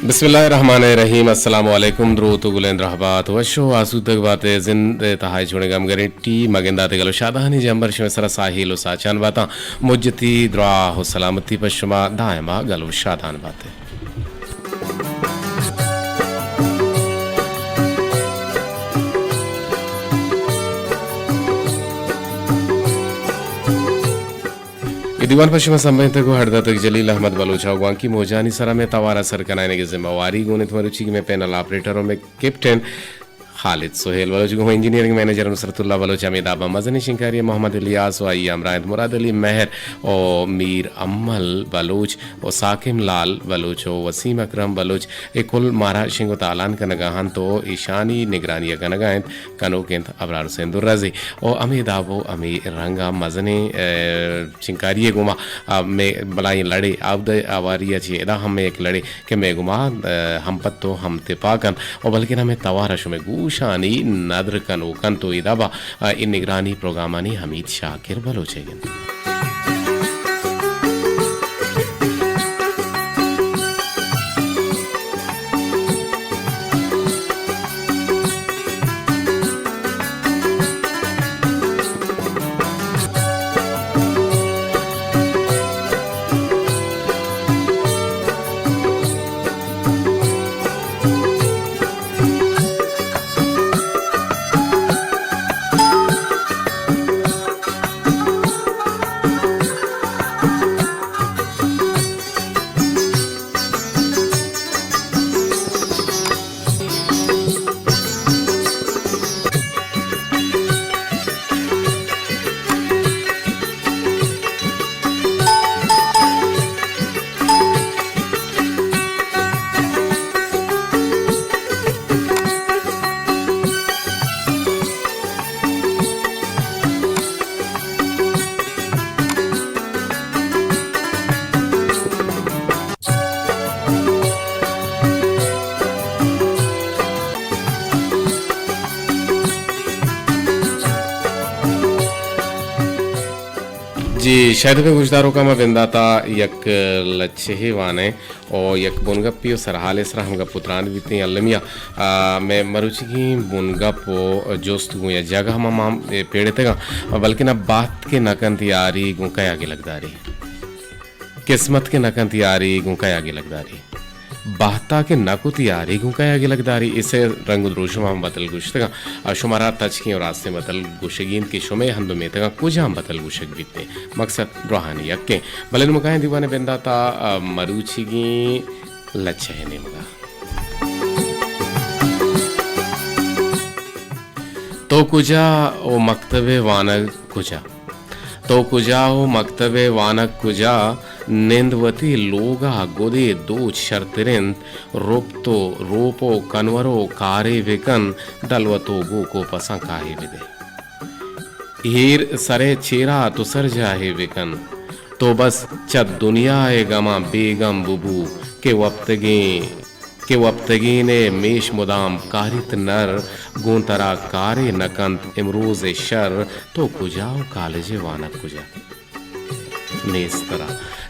بسم اللہ الرحمن الرحیم۔ السلام علیکم۔ دروت و گلیں رہبات، وش و آسودگ بات۔ زند تہائی چوڑیں گم گرنٹی مگندات گل و شادانی جمبر شمے سرا ساہیل و ساچان باتاں۔ مجتی دراہ و سلامتی پر شما دائما گل و شادان بات۔ اے دیوان پہ شما سمبھینتگ و ہڈ داتگ جلیل احمد بلوچ ء گوانکی موجانی سرا مئے توار ء سر کنائینگ ء ذمہ واری گون انت۔ مروچی کہ مئے پینل آپریٹر و مئے کیپٹن خالد سہیل بلوچ گوں انجینئرنگ منیجر نصرت اللہ بلوچ، ہمے دابا مزنیں شنکاری محمد الیاس و آئی ہمراہ انت مراد علی مہر و میر امل بلوچ و ساکم لال بلوچ و وسیم اکرم بلوچ، اے کل مارا شنگ و تالان کنگا انت و ایشانی نگرانی ء کنگا انت۔ کنوک انت ابرار حسین درازی۔ و ہمے داب و ہمے رنگ ء مزنیں، ء، چنکاری ء گوما، ء، مئے بلائیں لڑے آبدہ آواری ء چہ ادا ہم مئے یک لڑے کہ مئے گوما، ء، ہم پت و ہم تپاک انت و بلکن ہمے توار ء شمئے گوشانی ندر کنوک انت و اے داب ء، ء، اے نگرانی پروگرامانی حمید شاکر بلوچ ء انت۔ جی، شاید پہ گوشداروکاں ما بنداتا یک لچہے وانیں و یک بنگپے و سرحالے سرا ہم گپ و تران بیتیں۔ المی ء، آ، مئے مروچیگیں بنگپ و جست گوں یا جاگہ ہم ما پیڑتگاں، بلکن اب بات کہ نہ کنت یاری گوں کیا گلگ داری۔ قسمت کہ نہ کنت یاری گوں کیا گلگ داری۔ بہتا کہ نہ کت یاری گوں کیا گلگ داری۔ اے سے رنگ و دروشم ہم بدل گوشتگاں۔ آ، شمارا تچکیں و راستیں بدل گوشگی انت کہ شمئے ہند و میتگاں کجام بدل گوشگ بیتیں۔ مقصد دراہانی یکیں۔ بلے نمکائیں دیوان بنداتا، آ، مروچیگیں لچہ نیمگا۔ تو کجا و مکتب وانگ کجا؟ تو کجا و مکتب ء وانگ کجا؟ نند وتی لوگ ء گدے دوچ شرتر انت۔ رپت و روپ و کنور و کارے بکن، دلوت و گوک و پساں کاہے بدے۔ ہیر سر ء چیرا تو سرجاہے بکن۔ تو بس چہ دنیا ء گماں بے گم ببو کہ وپتگیں کہ وپتگین ء میش مدام کاریت نر، گوں ترا کارے نہ کنت امروز ء شر، تو کجا و کالج ء وانگ کجا؟ نیست ترا،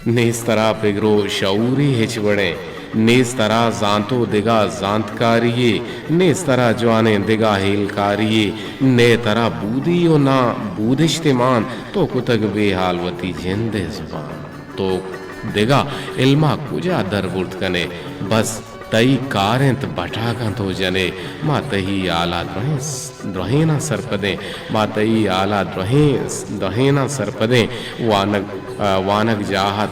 نیست ترا پگر و شعوری ہچ وڑیں، نیست ترا زانت و دگہ زانتکاری یے، نیست ترا جوانیں دگہ ہیلکاری یے، نئے ترا بودی و نا بودشت مان، تو کتگ بے حال وتی جند ء زبان۔ تو دگہ علما کجا در برت کنے؟ بس تئی کار انت بٹاکاں تو جنے۔ ما تئی حالا درہیں، درہیناں سرپدیں۔ ما تئی حالا درہیں، درہیناں سرپدیں۔ وانگ، آ، وانگ جاہت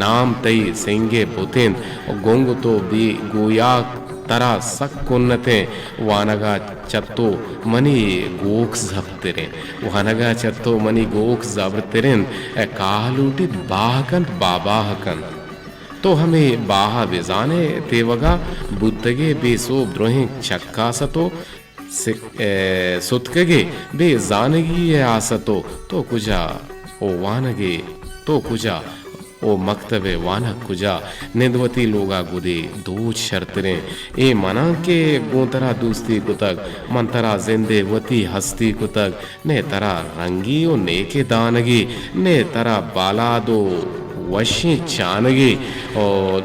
نام تئی سنگے بوتینت۔ گنگ تو بے گویاک ترا سک کنتیں۔ وانگا چہ تو منی گوک زبتریں۔ وانگا چہ تو منی گوک زبرتر انت۔ اے کاہ لوٹیت باہ کنت، باباہ کنت۔ تو ہمے باہ ء بزان ئے تیوگا بوتگے بے سوب درہیں چکاس ء تو س-، اے، ستکگے بے زانگی ء آس ء تو، تو کجا او وانگے، تو کجا او مکتب ء وانگ کجا؟ نند وتی لوگا گدے دوچ شرتریں۔ اے مناں کہ گوں ترا دوستی کتگ، من ترا زند ء وتی ہستی کتگ، نئے ترا رنگی و نیکے دانگی، نئے ترا بالاد و وشیں چانگی و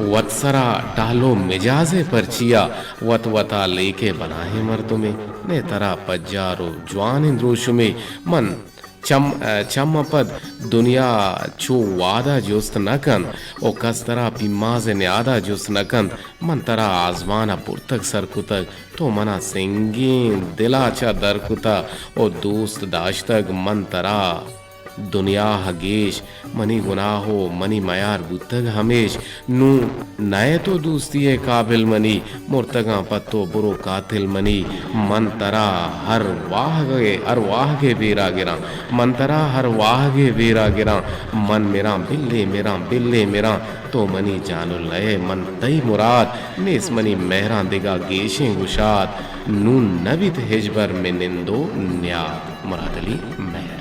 وت سرا ٹہل و مجازے پرچیا، وت وتا لیکے بلاہیں مردمے، نئے ترا پجار و جوانیں دروشمے۔ من چم، چم ء پد دنیا چو وہدا جست نہ کنت و کس ترا پیماز نیادا جست نہ کنت۔ من ترا آزمان ء برتگ سر کتگ، تو منا سنگیں دلا چہ در کتہ و دوست داشتگ۔ من ترا دنیا ء گیش منی گناہ و منی میار بوتگ ہمیش۔ نوں نئے تو دوستی ء قابل منی، مرتگاں پہ تو برو قاتل منی۔ من ترا ہر واہگ ء، ہر واہگ ء بیرا گراں، من ترا ہر واہگ ء بیرا گراں۔ من مراں بلے مراں، بلے مراں، تو منی جان ء لئے۔ من تئی مراد نیست منی مہراں دگہ گیشیں گشاد۔ نوں نہ بیت ہچبر مئے نند و نیاد۔ مراد علی مہر۔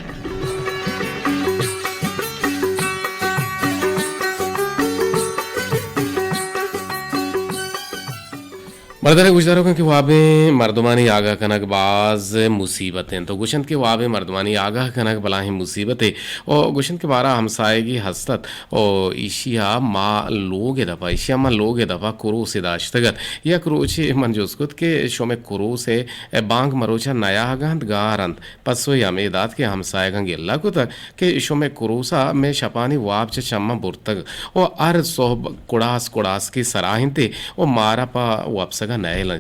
مردر گوشداروکاں کہ وابیں مردمانی آگاہ کنگ باز مصیبت انت۔ تو گوشنت کہ وابیں مردمانی آگاہ کنگ بلاہیں مصیبتے۔ او گوشنت کہ مارا ہمسائگی ہستت۔ او ایشیا ما لوگ دپا، ایشیا ما لوگ دپا کروسے داشتگت۔ یک روچے من جست کت کہ شمے کروسے بانگ مروچا نیاہگ انت، گار انت۔ پسوے ہمے دات کہ ہمسایگاں گلہ کتگ کہ شمئے کروس ء مئے شپانی واب چہ چماں برتگ و ہر سہب کڑاس کڑاسکے سرا انت و مارا پہ وپسگ ء نئیل،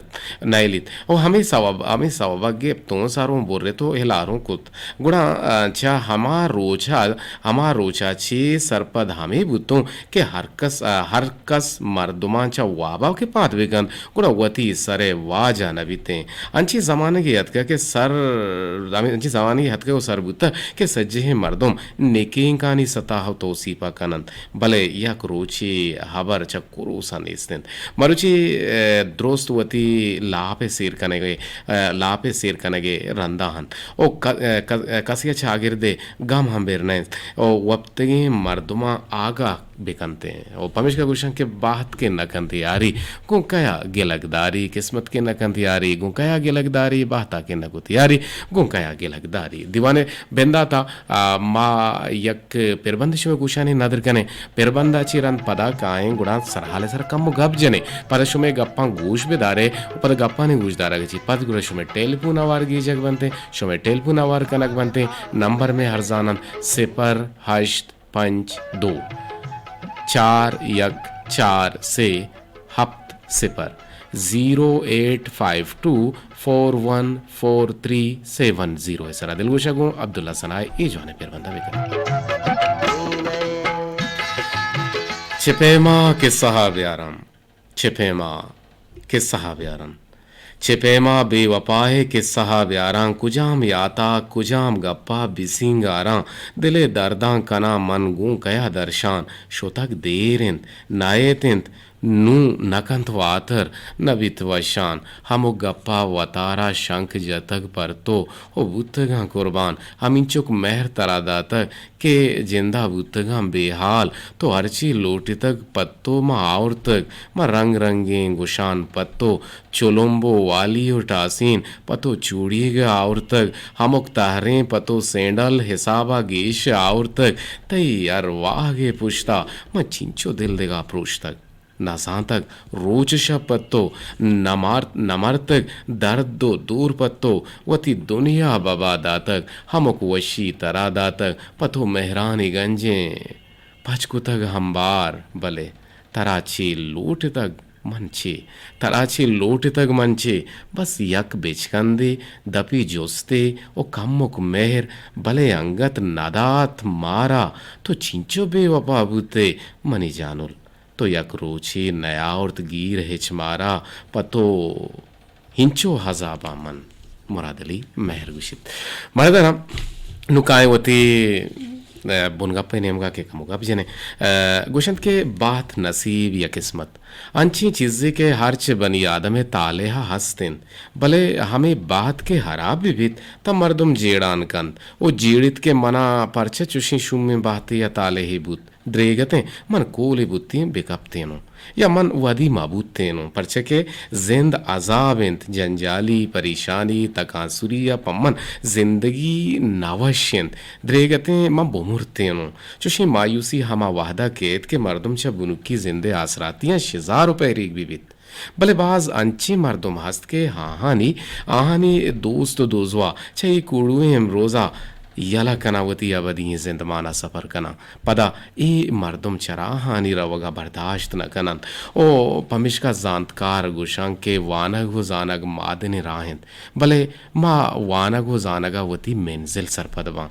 نئیلیت و ہمے سوب، ہمے سوب ء گپت اوں سر اوں برت و ہلار اوں کت۔ گڑا، آ، چہ ہما روچ ء، ہما روچ ء چہ سرپد ہمے بوت اوں کہ ہر کس، آ، ہر کس مردماں چہ واب ء کہ پاد بہ کنت، گڑا وتی سر ء واجہ نہ بیتیں۔ انچیں زمانگے اتکگ کہ سر، انچیں زمانگے اتکگ و سر بوتگ کہ سجہیں مردم نکینکانی ستا و توسیپ ء کن انت، بلے یک روچے ہبر چہ کروس ء نیست انت۔ مروچی، ء، درست وتی لاپ ء سیر کنگ ء، ء، لاپ ء سیر کنگ ء رندا انت۔ او ک-، ء، ک-، کسی ء چاگرد ء گم ہم بر نہ انت۔ او وپتگیں مردماں آگاہ بکنتیں۔ و پمیشکا گوشاں کہ بہت کہ نہ کنت یاری، گوں کیا گلگ داری؟ قسمت کہ نہ کنت یاری، گوں کیا گلگ داری؟ بہتا کہ نہ کت یاری، گوں کیا گلگ داری؟ دیوان ء بنداتا، آ، ما یک پربند شمئے گوشانی ندر کنیں۔ پربندا چی رند پدا کائیں، گڑا سرحال سر کم و گپ جنیں۔ پدا شمئے گپاں گوش بدارے و پدا گپانی گوش دارگ چی پد گڑا شمئے ٹیلیفون آوار گیجگ بنتیں، شمئے ٹیلیفون آوار کنگ بنتیں۔ نمبر میں ہرزانن صفر ہشت پنچ دو چار یک چار سے ہپت صفر، زیرو ایٹ فائیو ٹو فور ون فور تھری سیون زیرو۔ ء سرا دلگوشا گوں عبداللہ ثناء ء اے جوانیں پربندہ بکن۔ چہ پیما قصہ ء بیاراں۔ چہ پیما قصہ ء بیاراں۔ چہ پیما بے وپا ء قصہ ء بیاراں، کجام یاتا کجام گپا بسینگاراں، دل ء درداں کناں من گوں کیا درشان، شتگ دیر انت، نئیت انت، نوں نہ کنت واتر، نہ بیت وشان، ہمک گپا وتارا شنک جتگ پر تو، او بوتگاں قربان، ہمینچک مہر ترا داتگ، کہ جندا بوتگاں بے حال، تو ہرچی لوٹتگ پہ تو ما آورتگ، ما رنگ رنگیں گشان پہ تو، چلمب و والی و ٹاسین پہ تو چوڑیگ آورتگ، ہمک تہریں پہ تو سینڈل حسابا گیش آورتگ، تئی ہر واہگے پشتا من چنچو دل دگا پروشتگ۔ نہ زانتگ روچ شپ پہ تو، نہ مارت، نہ مرتگ درد و دور پہ تو، وتی دنیا ببا داتگ، ہمک وشی ترا داتگ، پہ تو مہرانی گنجیں پچ کتگ ہمبار، بلے ترا چے لوٹتگ من چے، ترا چے لوٹتگ من چے، بس یک بچکندے دپی جستے و کمک مہر، بلے انگت ندات مارا، تو چنچو بے وپا بوتے منی جانل۔ تو یک روچے نیاورت گیر ہچ مارا، پہ تو ہنچو عذاباں من۔ مراد علی مہر گوشیت۔ مردم نوں کائیں وتی، ء، بنگپ ء نیمگا کہ کمو گپ جنیں۔ ء، گوشنت کہ بہت نصیب یا قسمت انچیں چیزے کہ ہرچ بنی آدم ء تالے ء ہست انت، بلے ہمے بہت کہ ہراب بہ بیت، تہ مردم جیڑان کنت و جیڑیت کہ منا پرچہ چوشیں شومیں بہتے ء تالے ء بوت۔ دریگتیں، من کولے بوتیں بہ کپتینوں، یا من ودی مہ بوتینوں، پرچا کہ زند عذاب انت، جنجالی، پریشانی، تکانسری ء پہ من زندگی نہ وش انت۔ دریگتیں، من بمرتینوں۔ چوشیں مایوسی ہما وہدا کیت کہ مردم چہ بنکی زندے آسراتیاں شزار و پہریگ بہ بیت۔ بلے باز انچیں مردم ہست کہ آہانی، آہانی دوست و دوزواہ چہ اے کوڑوئیں امروزا یلہ کناں، وتی ابدی ئیں زندمانا سفر کناں۔ پدا اے مردم چرا آہانی روگا برداشت نہ کننت و پمشکا زانتکار گوشنت کہ وانگ و زانگ مادنیں راہ انت، بلے ما وانگ و زانگا وتی منزل سرپد باں۔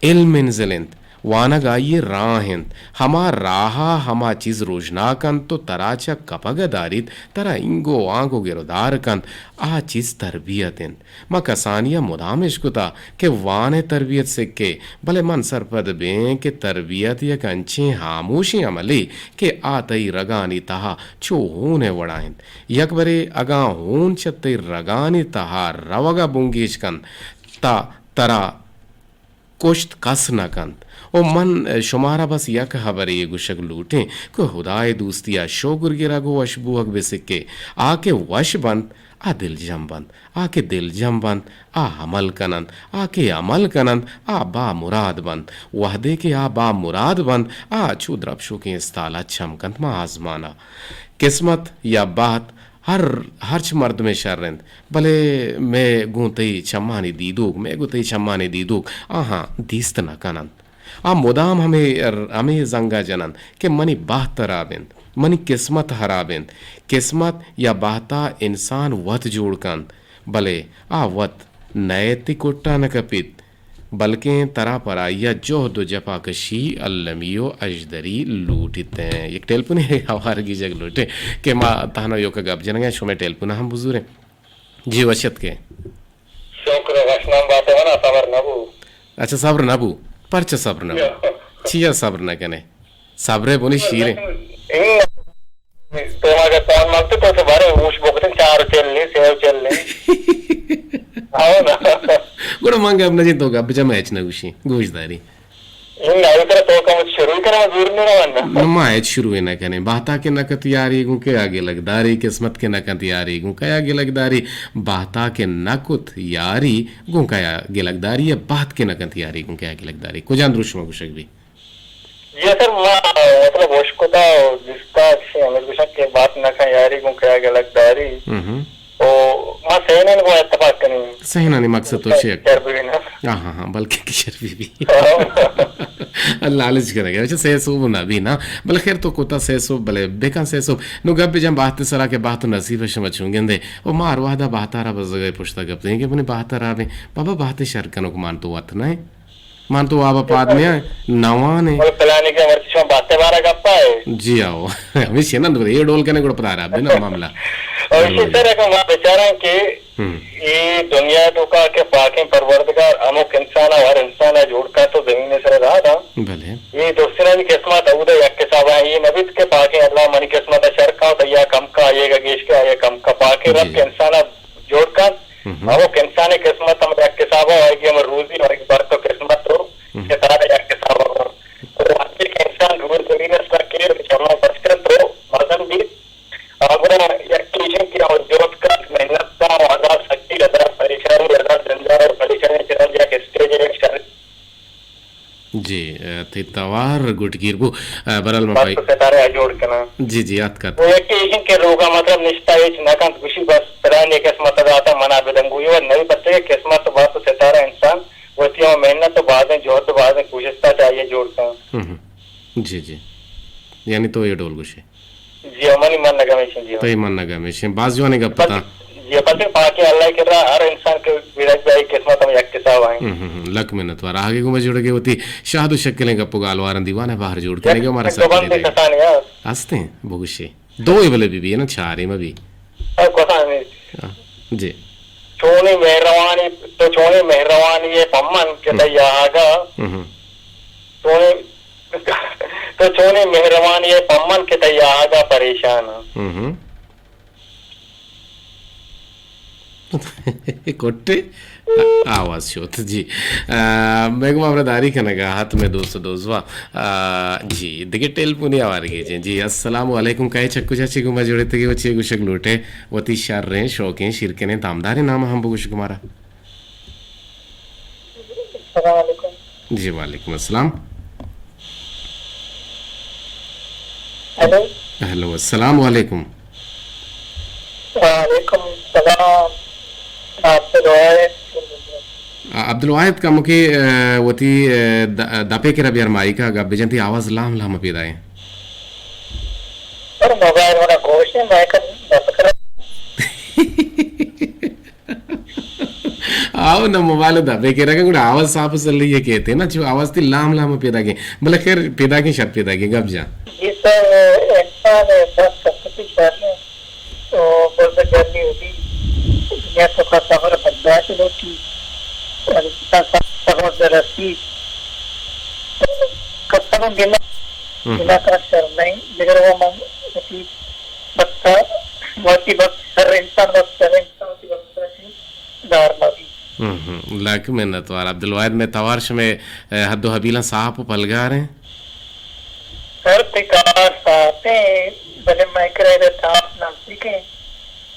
علم منزل انت، وانگ آئی ء راہ انت۔ ہما راہ ء ہما چیز روژنا کنت و ترا چہ کپگ ء داریت، ترا اینگو آنگو گرودار کنت، آ چیز تربیت انت۔ ما کسانی ء مدام اشکتا کہ وان ء تربیت سکے، بلے من سرپد بیں کہ تربیت یک انچیں ہاموشیں عملے کہ آ تئی رگانی تہا چو ہون ء وڑا انت۔ یک برے اگاں ہون چہ تئی رگانی تہا روگ ء بنگیج کنت، تا ترا کشت کس نہ کنت۔ و من شمارا بس یک ہبرے گوشگ لوٹیں کہ ہدائے دوستیا شگر گرگ و وش بوہگ بہ سکے۔ آ کہ وش بنت، آ دلجم بنت۔ آ کہ دلجم بنت، آ عمل کننت۔ آ کہ عمل کننت، آ بامراد بنت۔ وہدے کہ آ بامراد بنت، آ چو درپشوکیں استالا چم کنت ماں آزمانا۔ قسمت یا بہت ہر، ہرچ مردمے شر انت، بلے مئے گوں تئی چمانی دیدوک، مئے گوں تئی چمانی دیدوک آہاں دیست نہ کننت۔ آ مدام ہمے، ہمے زنگا جننت کہ منی بہت ہراب انت، منی قسمت ہراب انت۔ قسمت یا بہتا انسان وت جوڑ کنت، بلے آ وت نئیت ء کٹا نہ کپیت، بلکیں ترا پر آئی ء جہد و جفاکشی المی و اژدری لوٹیت۔ یک ٹیلیفونے ہوار گیجگ لوٹیں کہ ما تہنا ایوکا گپ جنگیں، شمئے ٹیلیفون ہم بزوریں۔ جی وش اتکے۔ شکر، وشنام باتے منا، صبر نبو۔ اچھا، صبر نبو۔ پرچہ صبر نبو؟ چیا صبر نہ کنے؟ صبر بنی شیریں۔ تو اگر فون مانگتے تو سے بارے اوش بکتن، چار چل نہیں، سے چل نہیں۔ ہاں نا۔ گڑا من گپ نہ جن تو گپ جمع اچ نہ گوشی، گوش داری۔ انگا، اے ترا تو کم شروع کرا زور نہیں رہا نا۔ نو ما ہچ شروع نہ کنیں۔ بہتا کہ نہ کت یاری گوں کیا گلگ داری، قسمت کہ نہ کنت یاری گوں کیا گلگ داری، بہتا کہ نہ کت یاری گوں کیا گلگ داری، یا بہت کہ نہ کنت یاری گوں کیا گلگ داری۔ کجان دروش ما گوشگ بی؟ جی سر، ما مطلب ہوش کتا و دیستا چی ہمیں گوشن کہ بات نہ کن یاری گوں کیا گلگ داری۔ ہم ہم۔ او ما سہنانی گوں اتفاق کنیں۔ سہنانی مقصد تو چے؟ شر بی نا۔ ہاں، ہاں، ہاں، بلکہ کہ شر بی بی۔ ہاں۔ لالچ کنگ ء۔ اچھا، سہ سوب نہ بی نا۔ بلے خیر تو کتا سہ سوب، بلے بکن سہ سوب۔ نو گپ بجن بہت سرا کہ بہت و نصیب شما چون گندے۔ او ما ہر وہدا بہتارا بزگئے پشتا گپ دیں کہ منی بہتارا بیں۔ بابا بہت شر کنوک مان تو وت نہ۔ من تو واب پاد نیا نوان ہے۔ بولے پلانی کے مرچی شما باتیں بارا گپا ہے۔ جی آؤ۔ ہمیشہ نند بولے، یہ ڈول کنے گڑ پدار آپ دینا معاملہ۔ اور اسی طرح کا ما بیچارہ کہ ہم۔ یہ دنیا تو کا کہ پاکیں پروردگار ہموک انسان اور ہر انسان ہے جوڑ کا تو زمین سر رہا تھا۔ بلے۔ یہ دوستنا بھی قسمت ہے، ادھر یک حساب ہے، یہ نبیت کہ پاکیں اللہ منی قسمت ہے شر کا، تو یا کم کا، یہ گیش کا، یہ کم کا، پاکیں جی۔ رب کے انسان ہے جوڑ کا۔ ہم۔ ہموک انسانی قسمت ہم یک حساب ہے، آئیگی ہم روزی، آئیگی بات تو قسمت تو ہم۔ ستارہ یک حساب ہے۔ تو وقتی کہ انسان روی زمین است کہ چمو پس کن تو مزن بیت۔ آگرا یک چیزیں کہ آ جہد کن، محنت کن، ہزار سختی، ہزار پریشانی، ہزار جنجال و پریشانی چہ رند یک اسٹیج یک شر جی، ء، تئی توار گٹگیر بو۔ ء، برحال ما بس پائی۔ تو ستارہ ء جوڑ کناں۔ جی، جی، اتک ات۔ وہ یکی ایشن کہ لوگا مطلب نشتا ہیچ نہ کنت، گوشی بس پلانی قسمت داتا منا بدن گوئی و نئی پتے قسمت تو بس تو ستارہ انسان وتی ہم محنت و بازیں جہد و بازیں کوشستا چاہیے جوڑ کن۔ ہم، ہم۔ جی، جی۔ یعنی تو یہ ڈول گوشے۔ جی، منی من نگمیشن، جی۔ تئی من نگمیشن۔ باز جوانیں گپ اتاں۔ جی، پس پاکیں اللہ کرا ہر انسان کے ویرج جائی قسمت ہم یک حساب آئیں۔ ہم، ہم، ہم۔ لک منت وار۔ آگے گوں جڑگے وتی شاہد و شکلیں گپ و گالوارن دیوان ہے باہر جوڑ کرنے کے ہمارا ساتھ دے دے۔ ہستیں، بگوشے۔ دو ہی بلے بی بی ہے نا، چار ہی میں بھی۔ ہاں، جی۔ چونی مہروانی، تو چونی مہروانی ہے پمن کے ہم۔ تئی آگا۔ ہم، ہم۔ چونی تو چونیں مہروانی ء پمن کہ تئی آہگا پریشان آں۔ ہم ہم۔ کٹے؟ آواز شوت، جی۔ آ، مئے گوما ہمراہ داری کنگا ات مئے دوست دوزواہ۔ آ، جی، دگہ ٹیلیفونی آوارگے جیں۔ جی، السلام علیکم، کئے چہ کجا چے گوما جڑتگے و چے گوشگ لوٹے؟ وتی شریں، شوقیں، شیرکنیں، دامداریں نام ہم بگوش گمارا۔ السلام علیکم۔ جی، وعلیکم السلام۔ ہیلو۔ ہیلو، السلام علیکم۔ وعلیکم السلام۔ عبدالواحد۔ آ، عبدالواحد کمکے، آ، وتی، آ، د-، دپے کرا بیار مائیکا گپ بجن، تئی آواز لام لام پیدا ایں۔ پر موبائل منا گوش ایں، مائیکا دپ کرا۔ آؤ نہ موبائل دپے کرا کہ گڑا آواز صاف سلئی کیتے نا، چو آواز تئی لام لام پیدا گے۔ بلے خیر پیدا گے، شر پیدا گے، گپ جا۔ جی سر، انسان بس سکتی شر تو بلد گرمی ہوتی دنیا تو کا صبر برداشت ہوتی اور انسان صبر درستی کسانوں گلا، ہم۔ گلا کا شر نہیں، مگر وہ من ہوتی بخت، وتی بخت، ہر انسان بخت، ہر انسان وتی بخت ءَ چہ دار مہ بیت۔ ہم، ہم۔ لک منت وار عبدالواحد، مئے توار شمئے، اے، حد و حبیلاں ساپ و پلگار ایں۔ سر، تئی کار ساپ ایں، بلے مئے کرا ادا تاس نزدیک ایں۔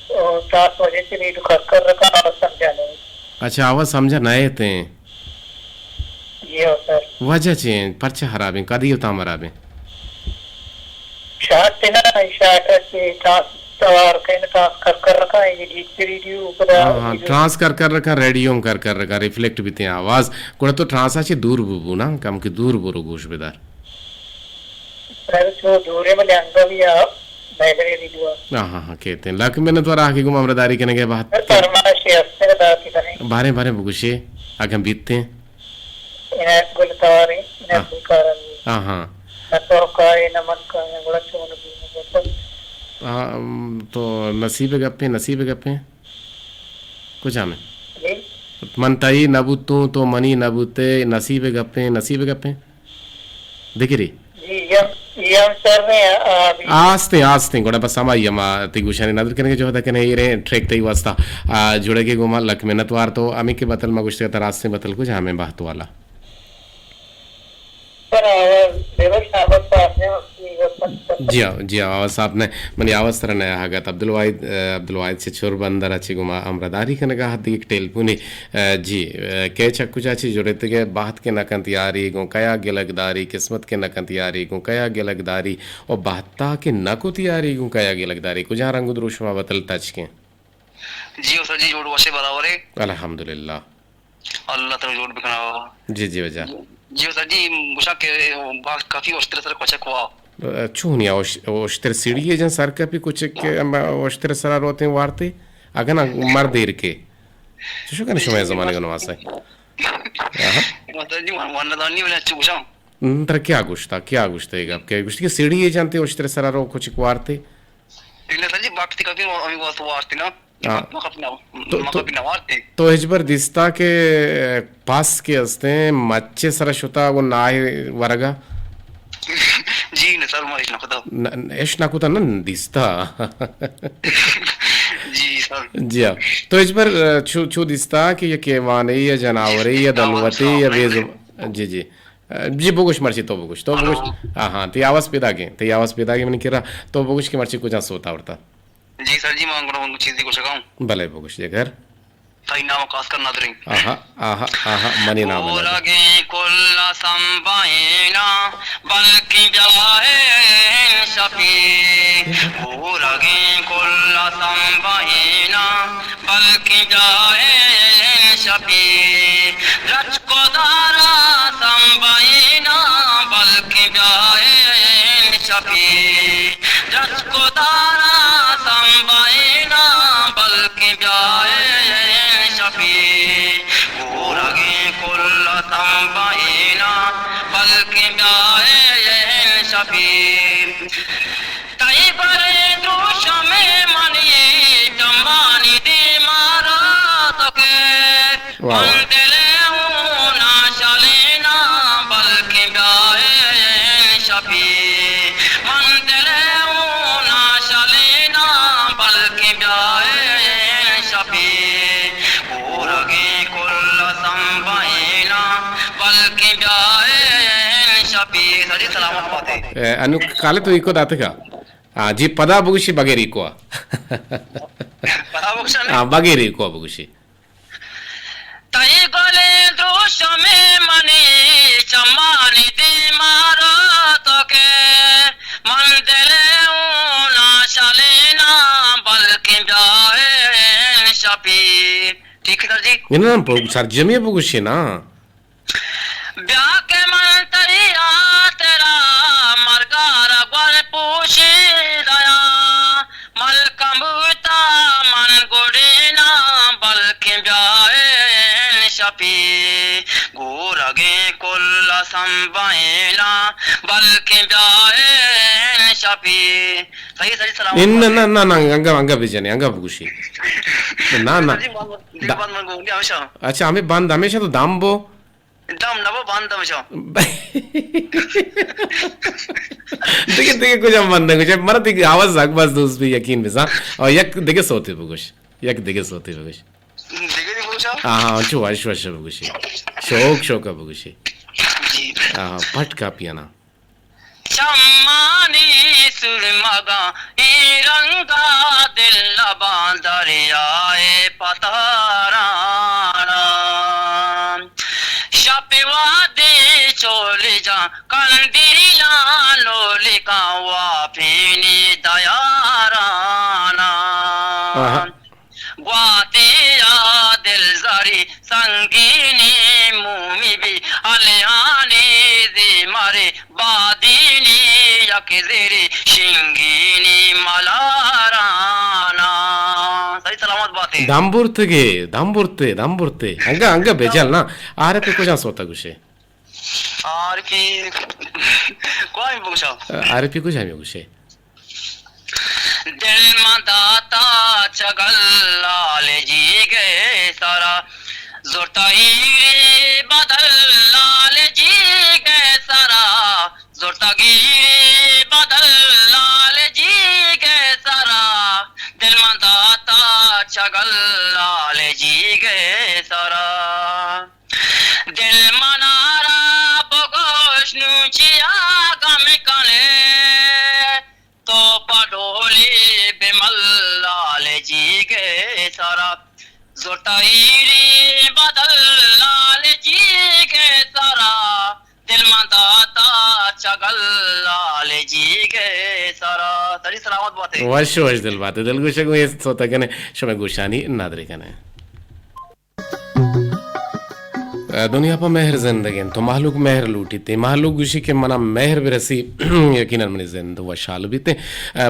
او، تاس وجہ چہ ریڈو کر کر رکھا، آواز سمجھا نہیں۔ اچھا، آواز سمجھا نہ ایت ایں۔ جی ہو سر۔ وجہ چے انت؟ پرچہ ہراب انت؟ کدی و تام ہراب انت؟ شاٹ نا، شاٹ چے ٹرانس توار کن، ٹرانس کر کر رکھا، یہ ڈیپ ریڈیو پدا ہاں، ہاں، ریڈیو۔ ٹرانس کر کر رکھا، ریڈیو ہم کر کر رکھا، ریفلیکٹ بیتے آواز۔ گڑا تو ٹرانس چے دور بو، بو نا، کم کہ دور برو گوش بدار۔ سر، چو دورے بلے انگا بھی آ، بیگرے ریڈیو۔ ہاں، ہاں، ہاں، کہتے ہیں۔ لک منت وار آ کہ گوں ہمراہ داری کنگے بہت۔ سر، فرمائش ہے، اس سے بات کریں۔ بارے، بارے بگوشے، اگاں بیتے ہیں۔ عنایت گل تواریں، عنایت ہاں۔ گل کارانی۔ ہاں، ہاں۔ نہ تو کائے، نہ من کائے، گڑا چون بی۔ ہاں، ام، تو نصیب گپیں، نصیب گپیں۔ کجام ہے؟ جی۔ من تئی نہ بوتوں، تو منی نہ بوتے، نصیب گپیں، نصیب گپیں۔ دگرے؟ جی، یہ، یہ ہم سر میں آ، آ، بھی۔ آستیں، آستیں، گڑا بس ہمائی ہما تئی گوشانی ندر کنگے جہد کنے ایرے ٹریک تئی واسطہ، آ، جڑگے گوما لک منت وار۔ تو ہمیں کہ بتل ما گوشتے ترا آستیں بتل کجامیں بہت والا۔ سر، آواز بے بس آواز صاف نہیں ہوتی۔ جی ہاں، جی ہاں، آواز صاف نہ، منی آواز ترا نہ آہگت۔ عبدالواحد، آ، عبدالواحد چہ چور بندر چہ گوما ہمراہ داری کنگا ہت دگہ ٹیلیفونے۔ آ، جی، آ، کئے چہ کجا چہ جڑتگے بہت کہ نہ کنت یاری گوں کیا گلگ داری، قسمت کہ نہ کنت یاری گوں کیا گلگ داری، او بہتا کہ نہ کت یاری گوں کیا گلگ داری۔ کجا رنگ و دروشما بتل تچکیں؟ جی استاد جی، جوڑ وشے برابرے؟ الحمدللہ۔ اللہ ترا جوڑ بکنا۔ جی، جی، وجہ۔ جی استاد جی، گوشاں کہ باز کافی اشتر سر کچک وا۔ چونیا اش-، اشتر سیڑھی جن سر کپی کچک کہ ہم اشتر سرا روتیں وارتے؟ اگنا مرد ایر کے۔ چشو کنے شمئے زمانے گنواس ہے؟ آہا۔ مطلب جی، من، من ندانی، بلے چو گوشاں۔ ہم، ترا کیا گوشتا؟ کیا گوشتا یہ گپ؟ کیا گوشتی کہ سیڑھی یہ جانتے اشتر سرا رو کچک وارتے؟ انہیں سر جی، باقی کبھی ہمیں واسطے وارتے نا۔ ہاں۔ مکپی نہ، تو، تو، مکپی نہ وارتے۔ تو ہچبر دیستا کہ پاس کے ہستیں، مچے سرا شتا وہ ناہے ورگا؟ جی، نہ سر، ما اش نہ کتا۔ نہ، اش نہ کتا، نہ دیستا۔ جی سر۔ جی ہاں۔ تو ہچبر، چو، چو دیستا کہ یہ کیوانے یا جناورے یا دلوتے یا بے زب-، جی، جی۔ جی بگوش مرچی تو بگوش، تو بگوش۔ ہلو۔ ہاں، ہاں، تئی آواز پیدا گیں، تئی آواز پیدا گیں منی کرا، تو بگوش کہ مرچی کجا سوتا ورتا۔ جی سر جی، من گڑا چیزے گوشگا اوں۔ بلے بگوش جگر۔ تئی نام خاص کر ندریں۔ آہا، آہا، آہا، منی نام ندریں۔ ہورگیں کل سمبائینا، بلکیں بیائین شپی۔ ہورگیں کل سمبائینا، بلکیں بیائین شپی۔ رچ کدارا سمبائینا، بلکیں بیائین شپی۔ جس کدارا سمبائینا، بلکیں بیائین شپی۔ گورگیں کل سمبائینا، بلکیں بیائین شپی۔ تئی برے دروشمے منی چمانی دیما راتکے۔ واہ، واہ۔ من دل ءَ ہون ءَ شلینا، بلکیں بیائین شپی۔ من دل ءَ ہون ءَ شلینا، بلکیں بیائین شپی۔ اے، انو کالے تو ایکو داتگا۔ ہاں، جی، پدا بگوشی بغیر ایکو۔ پدا بگوشاں؟ ہاں، بغیر ایکو بگوشی۔ تئی گلیں دروشمے منی چمانی دیما رو تو کہ من دل اوں ناشلیناں، بلکیں بیائین شپی۔ ٹھیک ہے سر جی۔ اناں پہ سرجمی بگوشی نا۔ بیا کہ من تئی ہاترا مرگارا گور پوشی دیاں۔ ملکم بوتا من گڈینا، بلکیں بیائین شپی۔ گورگیں کل سمبائینا، بلکیں بیائین شپی۔ صحیح، صحیح، سلامت ان-، نہ، بات ہے۔ نہ، نہ، نہ، انگا، انگا بجنے، انگا بگوشی۔ نہ، نہ۔ جی، بند، جی، دا-، بند من گوں، ہمیشہ۔ اچھا، ہمیں بند ہمیشہ تو دم بو۔ دم نہ بو، بند ہمیشہ۔ دیگہ، دیگہ کجا بند نہ گوش، مرا دیگہ آواز زگ باز دوست بی، یقین بزاں۔ اور یک دیگہ سوتے بگوش، یک دیگہ سوتے بگوش۔ دیگہ دی بگوشا؟ ہاں، ہاں، چو وش وش بگوشی۔ شوق، شوق بگوشی۔ جی۔ ہاں، پٹ کاپیانا۔ چمانی سرمگاں اے رنگا دل لباں دریائے پتارانا۔ شپ وادے چول جاں کندیلاں نولکاں واپینی دیارانا۔ آہا۔ گواتے یا دل زری سنگینی مومی بی، الیانی زی مری بادینی، یک زیری شنگینی ملارانا۔ صحیح سلامت باتے۔ دم برتگے، دم برتے، دم برتے۔ انگا، انگا بیجل نا۔ آر پی کجا سوتا گوشے؟ آر پی کوئی بگوشا؟ آر پی کجا می گوشے؟ دل من داتا چگل لال جیگے سرا، زرتا ہیرے بدل لال جیگے سرا، زرتا گیرے بدل لال جیگے سرا۔ دل من داتا چگل لال جیگے سرا۔ دل منارا بگوش نوں چیا غم کنے، تو پہ ڈولی بمل لال جیگے سرا۔ زرتا ہیری بدل لال جیگے سرا، دل من داتا چگل لال جیگے سرا۔ سری سلامت باتے۔ وش وش دل باتے۔ دل گوشگ میں سوتا کنے، شمع گوشانی نادرے کنے۔ دنیا پہ مہر زندگ انت، تو مہلوک مہر لوٹیت۔ اے مہلوک گوشی کہ منا مہر برسی، یقیناً منی زند وشحال بیت۔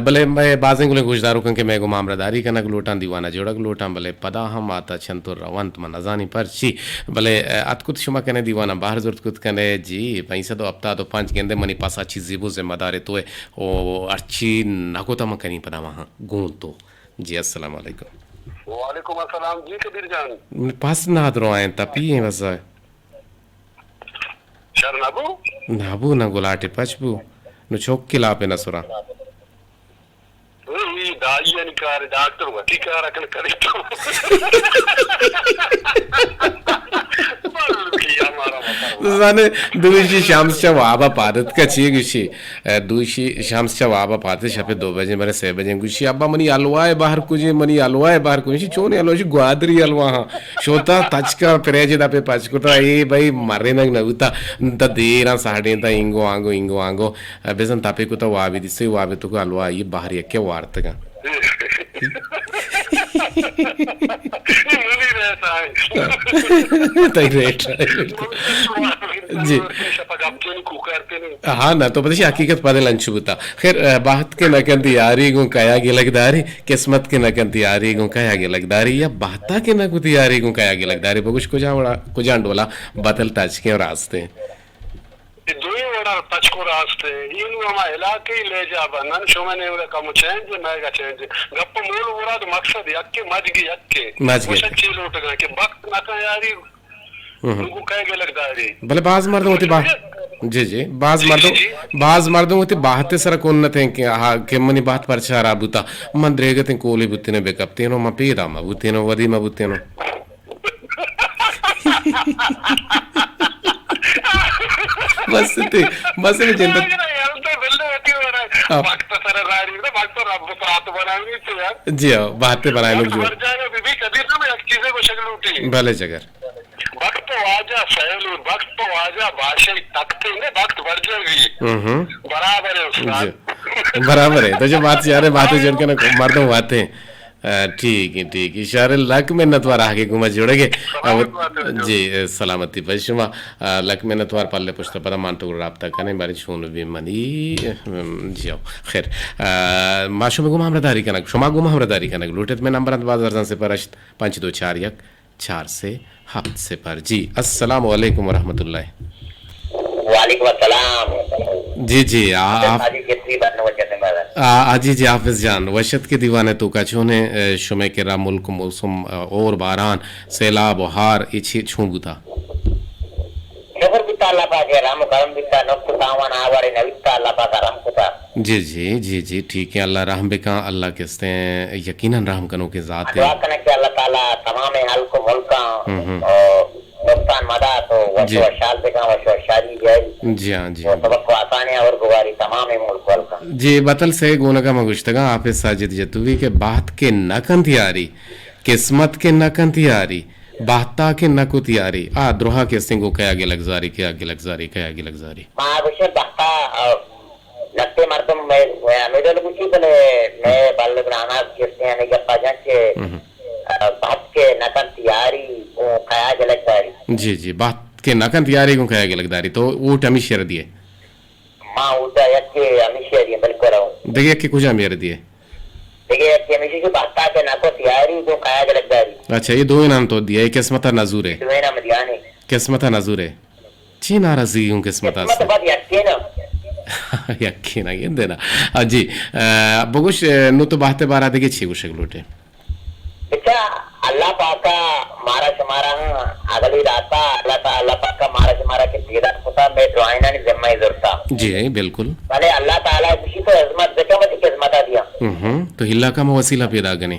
بلے مئے بازیں گلیں گوشداروکاں کہ مئے گوما ہمراہداری کنگ لوٹاں، دیوانا جوڑگ لوٹاں، بلے پدا ہم آتا چنتو رونت، من نزانی پرچی۔ بلے اتکت شما کنے دیوانا بہر زرت کت کنے، جی، پنچ سد و ہپتاد و پنچ گندے منی پاسا چیزی بو ذمہ دارے تو ئے، او ہرچی نہ کتا من کنی پدا من گون تو۔ جی، السلام علیکم۔ وعلیکم السلام۔ جی کبیر جان۔ پس نادرو آئیں، تپی ایں بس۔ شر نہ بو؟ نہ بو، نہ گلاٹے پچ بو۔ نو چوک کلاپے نہ سرا۔ اے دائی یعنی کار، ڈاکٹر وتی کار اکن کرے تو۔ بلکی ہمارا مطلب۔ زانے دوشی شمس چہ وابا پادت کا چی گوشی؟ دوشی شمس چہ وابا پاتے شپے دو بجے مرے سے بجے گوشی، ابا منی حلوائے بہر کجے، منی حلوائے بہر کجے؟ چونے حلوا؟ گوادری حلوا ہاں۔ شوتا تچکا پریج دا پہ پچ کتا، اے بھائی مرینگ نہ بوتا۔ دا دیراں ساڑیں تا اینگو آنگو، اینگو آنگو۔ بزن تپے کتا وابی دیسے، وابی تو کو حلوا یہ بہر یکے وارتگا۔ تئی ریٹ۔ جی۔ ہاں، نہ تو پتہ چی حقیقت پدے لنچ بوتا۔ خیر، بہت کے نہ کنت یاری گوں کیا گلگ داری، قسمت کے نہ کنت یاری گوں کیا گلگ داری، یا بہتا کے نہ کنت یاری گوں کیا گلگ داری۔ بگوش کجا وڑا، کجا ڈولا بتل تچکیں راستے۔ اے دوئیں وڑا تچک و راست ء۔ اے نوں ہما علاقہی لہجہ بنت، نن شمئے نیمگا کمو چینج ء، مئیگا چینج ء۔ گپ ء مول و مراد و مقصد یکے، مجگ یکے۔ مجگ یکے۔ گوشگ چے لوٹگاں کہ بخت نہ کن یاری، ہم۔ نوں گوں کئے گلگ داری۔ بلے باز مردم وتی با-، جی، جی، باز جی، مردم، جی، جی۔ باز مردم وتی باہتے سرا کنت انت کہ آہا، کہ منی باہت پرچا ہراب بوتا، من دریگتیں کولے بوتینوں بہ کپتینوں، من پیدا مہ بوتینوں، ودی مہ بوتینوں۔ بس تے، بس تے جند۔ آ۔ وقت سر زاری نہ، وقت رب ساعت بنائی تھے یار۔ جی ہاں، بات بنائے لوگ وقت جو۔ بھر جائے گا، بی بی کبیر نہ، میں ایک چیزیں کو شکل اٹھی۔ بھلے جگر۔ وقت واجہ سیل، وقت واجہ بادشاہی تخت نے، وقت بھر جائے گی۔ ہوں ہوں۔ برابر ہے استاد۔ جی۔ برابر ہے۔ تو جو بات یار ہے، بات ہے جن کے نا مردم باتیں۔ آ، ٹھیک ہے، ٹھیک ہے۔ شر، لک منت وار آگے گما جوڑے گے۔ سلامت بات ہے جو۔ جی، سلامتی پر شما۔ آ، لک منت وار، پلے پشت پدا مان تو رابطہ کنے، بارے چون بھی منی۔ ام، جی ہو۔ خیر، آ، ما شما گما ہمراہ داری کنگ، شما گما ہمراہ داری کنگ لوٹت۔ میں نمبر انت باز ارزان، صفر ہشت پنچ دو چار یک چار سے ہفت صفر۔ جی، السلام علیکم ورحمۃ اللہ۔ وعلیکم السلام۔ جی، جی، آ-، حافظ آپ، حاجی کسری بن وجہ سے مدد۔ آ-، آ، جی، جی، حافظ جان، وشت کے دیوانے تو کا چونے، اے، شمے کے را ملک موسم، اے، اور باران، سیلاب و ہار، اے چھی-، چون بوتا؟ شکر بیتا اللہ پاک ء، رحم و کرم بیتا، نقص و تاوان آوارے نہ بیتا، اللہ پاک ء رحم کتا۔ جی، جی، جی، جی، ٹھیک ہے، اللہ رحم بکاں، اللہ کستیں یقیناً رحم کنوکیں ذات ہے۔ دعا کناں کہ اللہ تعالی تمام ہلک و ملکاں ہم، ہم۔ او نقصان مدات و وش جی۔ و وشحال بکاں، وش و وشحالی بیاری۔ جی ہاں، جی و ہاں۔ سبق و آسانی اور گواری تمام ملک و ہلکاں۔ جی، بتل سے گونگا ما گوشتگاں، حافظ ساجد جتوی کہ بہت کے نہ کنت یاری، قسمت کے نہ کنت یاری، بہتا کہ نہ کت یاری، آ درہا کہ استیں گوں کیا گلگ زاری، کیا گلگ زاری، کیا گلگ زاری۔ ما گوشیں بہتا، آ، لہتے مردم مئے، مئے ہمے ڈول گوشی، بلے مئے بلک ناناز کہ استیں ہمے گپا جنت کہ، ہم۔ آ، بہت کہ نہ کنت یاری، گوں کیا گلگ زاری۔ جی، جی، بہت کہ نہ کنت یاری، گوں کیا گلگ زاری۔ تو ووٹ ہمیشی ء دیئے؟ ما اودا یکے ہمیشی ء دیئے، بالکل ہوں۔ دگہ یکے کجام یار دیئے؟ دگہ یکے ہمیشی کہ بہتا کہ نہ کت یاری، گوں کیا گلگ زاری۔ اچھا، اے دوئیناں تو دیئے، اے قسمت ء نزور ہے۔ دوئیناں من دیانے۔ قسمت ء نزور ہے۔ چی ناراضگی گوں قسمت قسمت است؟ بعد یکے نا۔ یکے نا، گندے نا۔ آ، جی، آ، بگوش، آ، نو تو بہت بارا دگہ چی گوشگ لوٹے؟ بچا، اللہ پاکا مارا شمارا ہم اگلی راتا، اللہ تا-، اللہ پاکا مارا شمارا کہ پیدا کتا، مئے دعائنانی ذمہ ای زرتا۔ جی، بالکل۔ بلے اللہ تعالی گوشی تو ہزمت بکن، وتی قسمتا دیا۔ ہم، تو ہلا کم وسیلہ پیدا کنے۔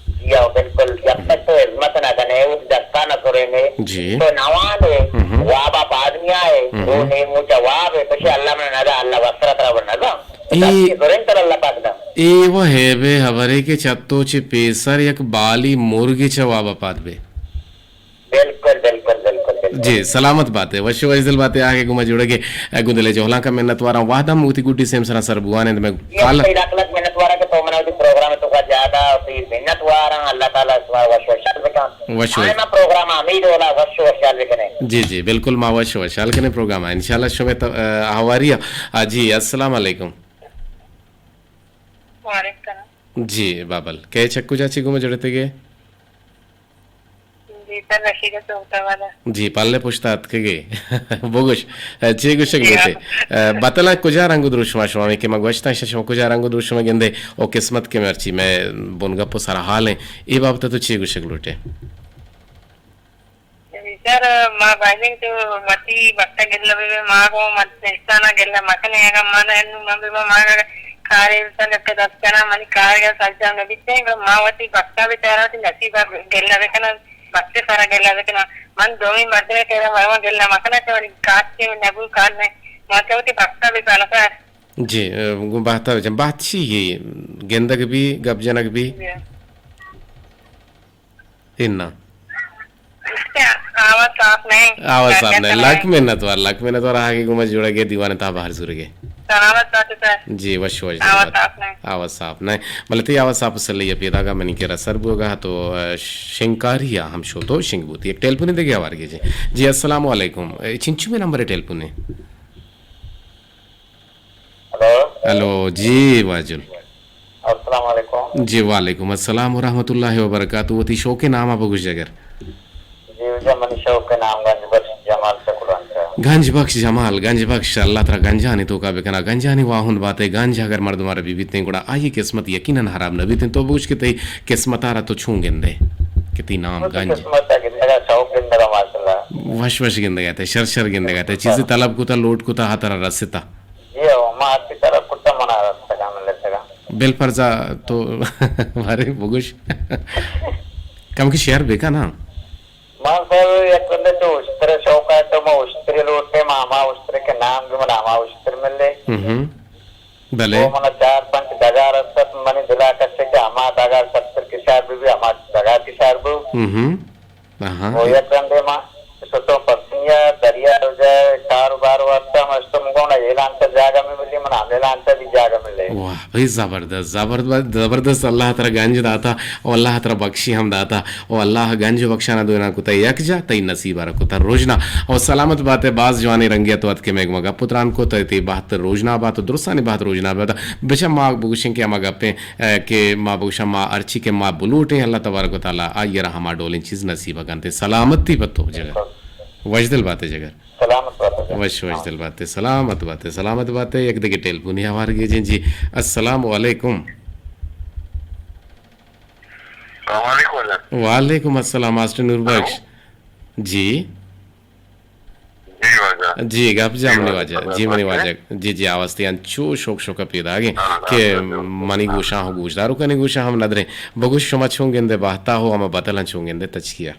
جی ہاں، بالکل۔ جب تک تو ہزمت نہ کنے، اس دستا نہ سرے نے، جی۔ تو نوان ہے، ہم۔ وابا پادنیا ہے، ہم۔ تو نے مو جواب ہے، پچھے اللہ من ندا، اللہ وسرت را ندا۔ اے، دستی زرین تر اللہ پاک دا۔ اے و ہیبے ہبرے کہ چتو چہ پیسر یک بالی مرگے چہ واب ء پاد بے۔ بالکل، بالکل، بالکل، بالکل۔ جی، سلامت باتے، وش و عزل باتے، آگے گما جوڑے گے، اے گوں دلے جہلاں کا منت واراں، وہدم وتی گڈی سیم سرا سر بوان انت میں جی، کال۔ ہم تئی لکھ لکھ منت واراں کہ تو منا وتی پروگرام تو کا زیادہ وتی منت واراں، اللہ تعالی شمارا وش و شال بکن۔ وش و آئے ما پروگرام امید والا وش و شال بکنے۔ جی، جی، بالکل ما وش و شال کنے پروگرام، انشاءاللہ شمے تو، آ، ہواری آ۔ آ، جی، السلام علیکم۔ وعلیکم السلام۔ جی بابل، کئے چہ کجا چی گوما جڑتگے؟ جی سر، رشیدہ چوک ء والا۔ جی، پلے پشت اتکگے۔ بگوش، چی گوشگ جی لوٹے؟ ہاں۔ بتلا کجا رنگ و دروشما شما، ہمے کہ ما گوشتاں، شما کجا رنگ و دروشما گندے او قسمت کہ مرچی مئے بنگپ و سرحال ہیں، اے بابت تو چی گوشگ لوٹے؟ سر، ما بایدیں تو وتی بخت ء گلہ بہ بیں، ما گوں مت انسان ء گلہ مکنیں، اگاں من انو من بہ باں، ما اگاں کارے بہ سر کہ دست کناں، منی کار ء سرجم نہ بیتیں، گڑا ما وتی بخت ء بچاراں، وتی نصیب ء گلہ بکناں، بخت ء سرا گلہ بکناں۔ من دومی مردمے کہ مرواں گلہ مکناں کہ منی کار چے نہ بو، کار نہ، ما کہ وتی بخت ء بچاراں سر۔ جی، ء، گوں بہت ء بچاراں۔ بہت چی گندگ بی، گپ جنگ بی؟ جی۔ انا۔ آواز صاف نہیں۔ آواز صاف نہیں۔ لک منت وار، لک منت وار، آگے گوما جوڑا گے دیوان تا باہر زورگے۔ سلامت بات سر۔ جی، وش وش آواز صاف نہیں۔ آواز صاف نہیں۔ بلے تی آواز صاف سلے یا پیدا گا منی کرا سر بوگا تو، ء، شنکاری یا ہم شو تو شنگ بوتی۔ ایک ٹیلیفون دے گیا وار گے جی۔ جی، السلام علیکم۔ اے چنچو میں نمبر ہے ٹیلیفون ہے؟ ہلو۔ ہلو، جی واجل۔ السلام علیکم۔ جی وعلیکم السلام ورحمۃ اللہ وبرکاتہ۔ وتی شوق نام ء بگوش جگر۔ جی واجہ، منی شوق نام گنج بخش جمال چکرانچا۔ گنج بخش جمال، گنج بخش، اللہ ترا گنجانی توکا بکنا، گنجانی واہند باتے۔ گنج اگر مردم ء را بی بیتیں گڑا آئی قسمت یقیناً حراب نہ بیتیں۔ تو بگوش کہ تئی قسمت ء را تو چون گندے کہ تئی نام گنج؟ قسمت ء گندگا شوق گندگا ماشاءاللہ۔ وش وش گندگا تے، شر شر گندگا تے، چیزے طلب کتا، لوٹ کتا، ہا ترا رستا۔ جی ہو، ما ہرچی طلب کتا منا رستگا، من لتگا۔ بل فرضا تو بارے بگوش۔ کم کہ شیئر بکن نا۔ ما سر یک بندے تو اشتر شوق ہے تو ما اشتر لوٹے، ما ہما اشتر کے نام بھی منا ہما اشتر ملے۔ ہم ہم۔ بلے۔ او منا چار پنچ ڈگار است، منی دلا کشے کہ ہما ڈگار سرتر کشار بہ بی، ہما ڈگار کشار بو۔ ہم۔ آہا۔ او یک رندے ما شتوں پسنیا دریا رجا کاروبار واسطہ، ما شتوں گونا اعلان تا جاگہ میں ملی، منا ہم اعلان تا بھی جاگہ ملے۔ واہ بھئی، زبردست، زبردست، زبردست۔ اللہ ترا گنج داتا او اللہ ترا بخشی ہم داتا۔ او اللہ گنج و بخشانا دوئیناں کتا یک جا، تئی نصیب ء را کتا روژنا۔ او سلامت بات ئے، باز جوانیں رنگے ء تو اتکے مئے گوما گپ و تران کت، تئی بہت روژنا بات و درستانی بہت روژنا بات۔ بچا ما بگوشیں کہ ہما گپیں، ء، کہ ما بگوشاں ما ہرچی کہ ما بلوٹیں اللہ تبارک و تعالی آئی ء را ہما ڈولیں چیز نصیب ء کنت۔ سلامتی پہ تو جگر۔ وشدل بات ئے جگر۔ سلامت بات ئے۔ وش وشدل بات ئے۔ سلامت بات ئے۔ سلامت بات ئے۔ یک دگہ ٹیلیفونی ہوار گیجیں جی۔ السلام علیکم۔ السلام علیکم واجہ۔ وعلیکم السلام ماسٹر نور بخش۔ ہلو۔ جی۔ جی واجہ۔ جی، گپ جا جی منی واجہ، واجہ۔ جی منی واجہ۔ جی، جی، آواز تئی انچو شوک شوک پیداگیں ہاں، کہ ہاں، ہاں۔ منی گوشاں ہو گوشدار و کنی گوشاں ہم ندریں۔ بگوش شما چون گندے بہتا ہو ہما بتلاں چون گندے تچکیا؟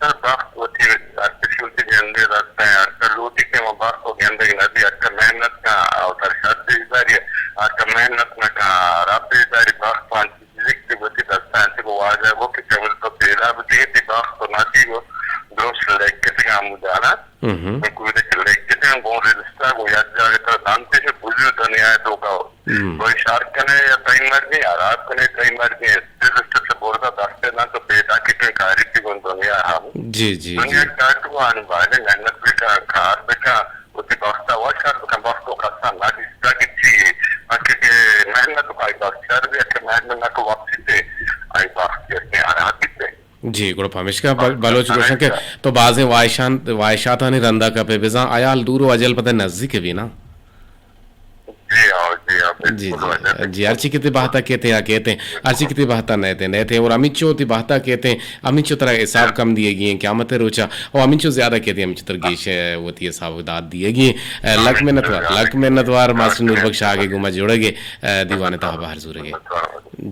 سر، بخت وتی ہر کسی وتی گندے دست ء، ہر کس لوٹی کہ ما بخت و گندگ نہ بی، ہر کس محنت کن او تر شر پیش داری، ہر کس محنت نہ کن رب پیش داری۔ بخت و انچی چیزے کہ وتی دست ء انچو کہ واجہ گو کہ چمل تو پیدا بکے، تی بخت و نصیب و درست لکتگ ہمودانا۔ ہم۔ گوں کودک لکتگ گوں رجسٹر گوں یک جاگہ تر دنتش بزو دنیا ء توکا۔ ہم۔ تو اشار کنے یا تئی مرضی، ہراب کنے تئی مرضی، دل است چہ برزا دست ء دنت و پیداکی تئی کاری تی گوں دنیا ہم۔ جی، جی، دنیا جی۔ کار تو آنی بارے محنت بکن، کار بکن، وتی بخت ء وش کار بکن، بخت و کسا نہ دیستا کہ چی، اکہ کہ محنت و کائی بخت شر بی، اکہ محنت نہ کو وقت تے آئی بخت کسے ہراب بیتے۔ جی، گڑا پمیشکا بل-، بلوچ گوشن کہ تو بازیں واہشان-، واہشاتانی رندا کپے، بزاں ایال دور و اجل پتہ نزدیک بی نا۔ جی ہاں، جی ہاں، جی، بالکل جی، واجہ، جی، ہرچی کہ تی بہتا کیتے یا کیتے، ہرچی کہ تی بہتا نیتے، نیتے، اور ہمینچو تی بہتا کیتے، ہمینچو ترا حساب کم دیے گی ہیں، قیامت روچا، اور ہمینچو زیادہ کیتے، ہمینچو تر گیش، اے، وتی حساب داد دیے گی ہیں۔ اے، لک منت وار، لک منت وار، ماسٹر نور بخش آگے گوما جوڑے گے، اے، دیوان تہا بہر زورے گے۔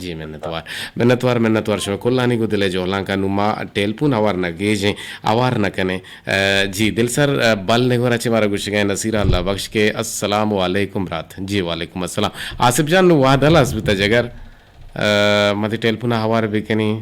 جی، منت وار۔ منت وار، منت وار شمئے کلانی گوں دل ء جہلانکاں۔ نوں ما ٹیلیفون ہوار نہ گیجیں، ہوار نہ کنیں۔ ء، جی، دلسر، ء، بل نگور ء چہ مارا گوشگ ء نصیر اللہ بخش کہ السلام علیکم برات۔ جی، وعلیکم السلام۔ آصف جان، نوں وہد ہلاس بوتہ جگر۔ ء، ما تئی ٹیلیفون ء ہوار بکنیں،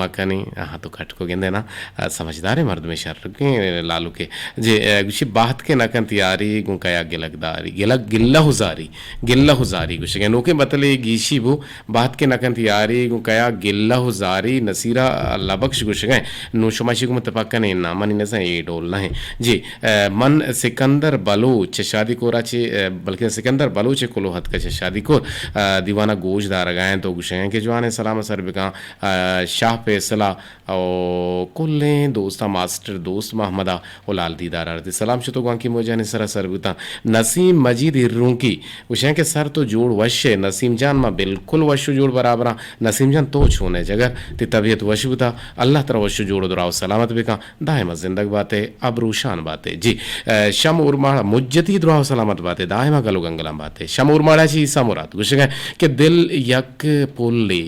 مکنیں۔ آہاں تو کٹ کو گندے نا۔ ء، سمجھداریں مردمے شرکیں لالوکے۔ جی، ء، گوشی بہت کہ نہ کنت یاری، گوں کیا گلگ داری۔ گلگ، گلہ و زاری۔ گلہ و زاری گوشگ ء۔ نوکیں بتلے گیشی بو، بہت کہ نہ کنت یاری، گوں کیا گلہ و زاری۔ نصیرہ اللہ بخش گوشگ ء۔ نوں شما شی گوں متفق کن ایں نا، منی نزاں اے ڈول نہ ایں۔ جی، ء، من سکندر بلوچ چہ شادی کور ء چہ، ء، بلکیں سکندر بلوچ ء کلوہ اتکہ چہ شادی کور، ء، دیوان ء گوش دارگ ء انت و گوشگ ء کہ جوانیں سلام ء سر بکن، ء، شاہ فیصلہ او کلیں دوستاں ماسٹر دوست محمد ء و لال دیدار ء رتی سلام شت و گوانکی موجانی سرا سر بوتاں۔ نسیم مجید ہرونکی گوشاں کہ سر تو جوڑ وش ئے۔ نسیم جان، ما بالکل وش و جوڑ برابراں۔ نسیم جان تو چون ئے جگر؟ تئی طبیعت وش بوتا؟ اللہ ترا وش و جوڑ و دراہ و سلامت بکن۔ دائم زندگ بات ئے، ابروشان بات ئے۔ جی، ء، شم اورماڑا مجتی دراہ و سلامت بات ئے، دائم گل و گنگلان بات ئے۔ شم اورماڑا چی عیسیٰ مراد گوشگا کہ دل یک پلے،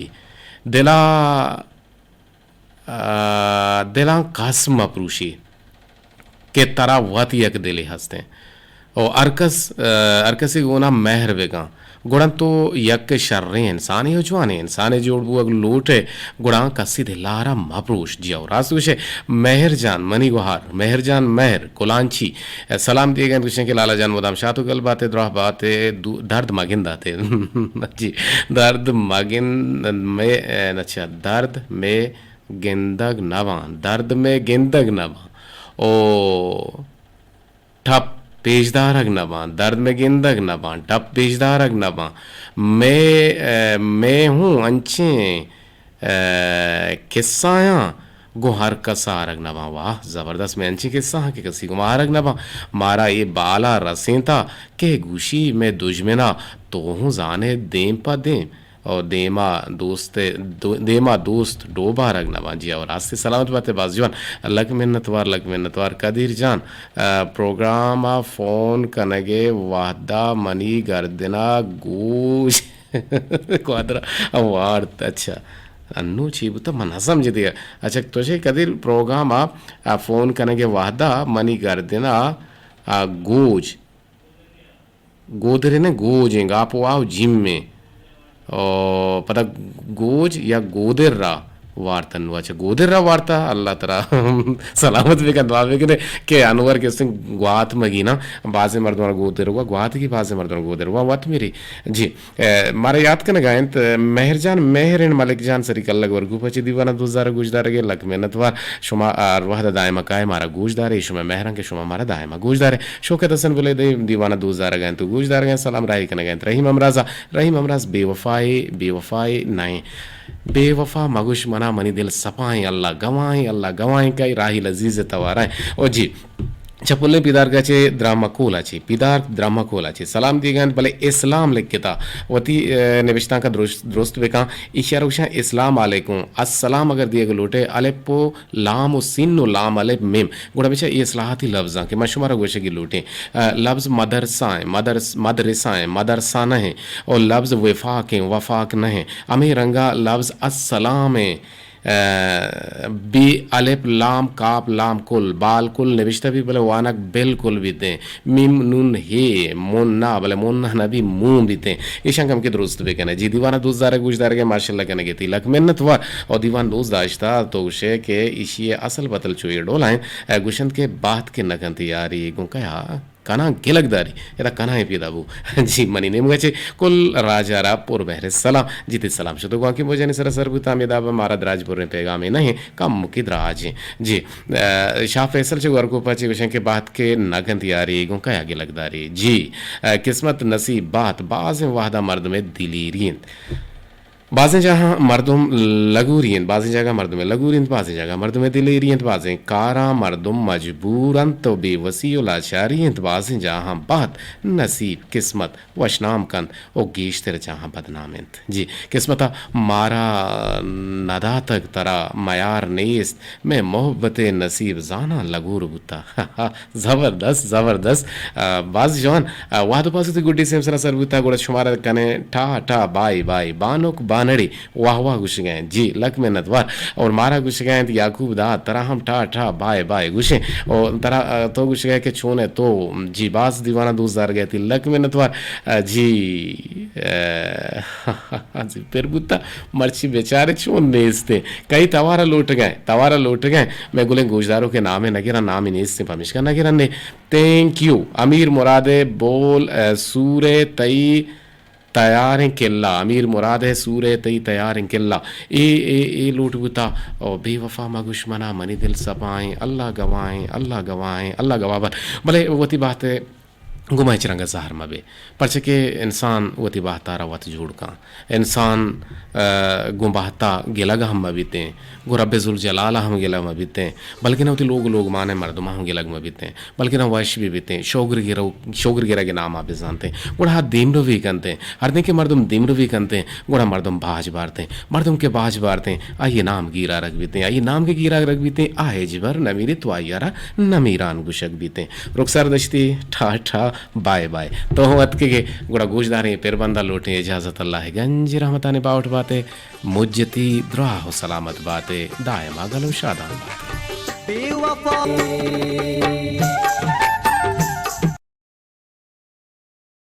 دلا ء دلاں کس مہ پروشی کہ ترا وت یک دلے ہستیں و ہر کس، ء، ہر کسی گونا مہر بکن، گڑا تو یک شریں انسانے و جوانیں انسانے جوڑ بوگ لوٹ ئے، گڑا کسی دلا را مہ پروش۔ جی او راست گوشے مہر جان، منی گوہار، مہر جان مہر کلانچی، ء، سلام دیگ انت، گوشیں کہ لالا جان مدام شات و گل بات ئے، دراہ بات ئے، دو-، درد مگن دات ئے۔ جی، درد مگن مے، ء، اچھا، درد مے گندگ نہ باں، درد مئے گندگ نہ باں۔ او ٹپ پیش دارگ نہ باں، درد مئے گندگ نہ باں، ٹپ پیش دارگ نہ باں۔ مئے، ء، مئے ہوں انچیں، ء، قصہ آں گوں ہر کس آرگ نہ باں۔ واہ، زبردست، مئے انچیں قصہ آں کہ کسی گوں آرگ نہ باں۔ مارا اے بالا رسینتا کہ گوشی مئے دژمنا تو ہوں زانے دیم پہ دیم۔ او دیما دوست، دو-، دیما دوست ڈوبارگ نہ باں۔ جی او راستی سلامت بات ئے باز جوان۔ لک منت وار، لک منت وار قدیر جان۔ ء، پروگرام ء فون کنگ ء وہدا منی گردن ء گوش گوادر ء وارت۔ اچھا، انو چی بوتا من نہ سمجھ دیا۔ اچھا، تو شے قدیر پروگرام ء فون کنگ ء وہدا منی گردن ء گوش گودریں نہ، گوجیں، گاپ ءُ واو جیمیں۔ او پدا گوج یا گودر را وارتن، واچہ گودر را وارتا، اللہ ترا سلامت بکن، دعا بکنے کہ انور کسیں گوات مگی نا، بازیں مردم گودر وا گوات کی، بازیں مردم گودر وا وت میری۔ جی، اے، مارا یاد کنگا انت، مہر جان، مہر انت ملک جان سری کلگ ورگو پچے دیوانا دوزار گوشدارگے، لک منت وار۔ شما ہر وہد دائم کائے مارا گوش دارے، شما مہران کہ شما مارا دائم گوش دارے۔ شوکت حسن بلے دے دیوانا دوست دارگا انت، گوش دارگا انت، سلام راہی کنگا انت۔ رحیم امراز، رحیم امراز بے وفائے، بے وفائے نئیں۔ بے وفا مگوش منا، منی دل سپائیں، اللہ گواہیں، اللہ گواہیں کہ راہیل عزیز توارا۔ او جی، چہ پلیں پیدارگا چے درامہ کولا چے، پیدار درامہ کولا چے سلام دیگا انت، بلے اسلام لکھتا۔ وتی، اے، نبشتانکا درست، درست بکاں۔ ایشی ءَ را گوشاں اسلام علیکم۔ السلام اگر دیگ لوٹے، الف ءُ لام ءُ سین ءُ لام الف میم۔ گڑا بچار اے اصلاحاتی لفظاں کہ من شمارا گوشگی لوٹیں۔ اے، لفظ مدرسہ ایں، مدرس-، مدرسہ ایں، مدرسہ نہ ایں۔ اور لفظ وفاق ایں، وفاق نہ ایں۔ ہمے رنگا لفظ السلام ایں۔ اے، بے الف لام کاف لام کل، بال کل نبشتہ بی بلے وانگ بالکل بیتیں۔ میم نون ہے، مون نہ، بلے مون نہ نبی، مون بیتیں۔ ایشاں کم کہ درست بکنے۔ جی، دیوانا دوست دارگ، گوش دارگ، ماشاءاللہ کنگے تی لک منت وار۔ او دیوان دوست داشتا تو گوشے کہ ایشی اصل بتل چوئے ڈولا ہیں۔ اے، گوشنت کہ بات کہ نکنت یاری، گوں کیا کنا گلگ داری، ادا کنا پیدا بو۔ جی، منی نیمگا چے کل راجا را پر مہر سلام۔ جی، تی سلام شتو گوانکی موجانی سرا سر بوتا، ہمیں دابا مارا دراج بریں پیغامے نہیں، کم کی دراج ہیں۔ جی، اے، شاہ فیصل چہ ورکوپا چہ گوشن کہ بات کہ نہ کنت یاری، گوں کیا گلگ داری۔ جی، اے، قسمت نصیب بات، بازیں وہدا مردمے دلیری انت۔ بازیں جاہاں مردم لگوری انت، بازیں جاگہ مردمے لگوری انت، بازیں جاگہ مردمے دلیری انت، بازیں کاراں مردم مجبور انت و بے وسی و لاچاری انت، بازیں جاہاں بات، نصیب، قسمت وشنام کنت و گیشتر جاہاں بدنام انت۔ جی، قسمتا مارا نداتگ ترا میار نیست، مئے محبت نصیب زاناں لگور بوتا۔ زبردست، زبردست۔ آ، باز جوان۔ آ، وہد و پاس وتی گڈی سیم سرا سر بوتا، گڑا شمارا کنے ٹا ٹا بائے بائے، بانک بانڑی، واہ واہ گوشگا انت۔ جی، لک منت وار۔ اور مارا گوشگا انت یعقوب داد، ترا ہم ٹا ٹا بائے بائے گوشیں۔ اور ترا، آ، تو گوشگا کہ چون ہے تو، جی، باز دیوانا دوست دارگا تی، لک منت وار۔ آ، جی، آ، جی، پر بوتا، مرچی بیچارے چون نیستے۔ کئی توارا لوٹگا انت، توارا لوٹگا انت۔ مئے گلیں گوشداروکے نامے نگراں، نامے نیست، پمیشکا نگرنے۔ تھینک یو۔ امیر مراد بول، اے، سور تئی تیاریں کلا۔ امیر مراد سور تئی تیاریں کلا۔ اے، اے، اے لوٹ بوتا۔ او بے وفا مگوش منا، منی دل سپائیں، اللہ گواہیں، اللہ گواہیں، اللہ گواہ بات۔ بلے وتی بات گوں ما ہچ رنگ ء زہر مہ بے، پرچہ کہ انسان وتی بہت ء را وت جوڑ کن۔ انسان، ء، گوں بہت ء گلگ ہم مہ بیتیں، گوں رب ذوالجلال ء ہم گلگ مہ بیتیں، بلکن وتی لوگ لوگ مان ء مردم ء ہم گلگ مہ بیتیں، بلکن وش بہ بیتیں، شوگر گرو-، شوگر گرگ ء نام ء بہ زانتیں، گڑا دیمروی کنتیں۔ ہر دیں کہ مردم دیمروی کنتیں، گڑا مردم باج بارتیں۔ مردم کہ باج بارتیں، آئی ء نام گیر آرگ بیتیں، آئی ء نام کہ گیر آرگ بیتیں، آ ہچبر نہ میریت و آئی ء را نمیران گوشگ بیتیں۔ رخسار دشتی، ٹھا ٹھا، بائے بائے۔ تو ہم اتکگے، گڑا گوشداریں پر بندہ لوٹیں اجازت، اللہ ء گنج رحمتانی باہوٹ باتے، مجتی دراہ و سلامت باتے، دائما گل و شادان باتے۔ بے وفا۔